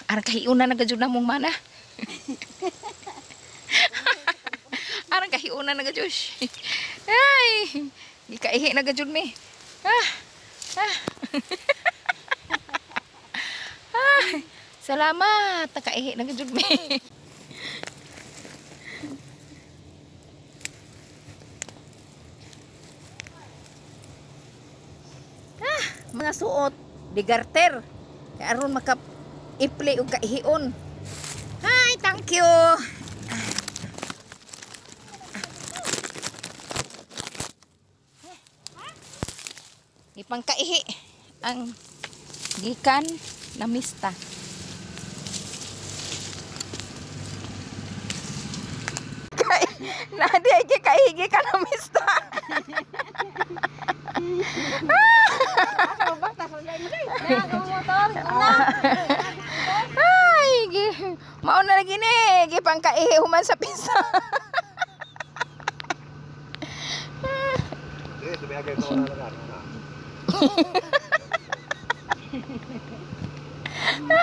Aron kahiuna na gajud na mong mana. Aron kahiuna na gajud. Ay, gikaihi na gajud mi. Ah. Ah. Ay, salamat, nakaihi na gajud mi. Mga suot, digarter. Kay aron maka ipli og kaihion. Hi, thank you. Ipangkaihi ang gikan na mista. Kay na di ay kaihi gikan na mista. Ay, mao na lagi ni, gipangkaihi human sa pisa. Sige, sumiyagay ko na lang. Na.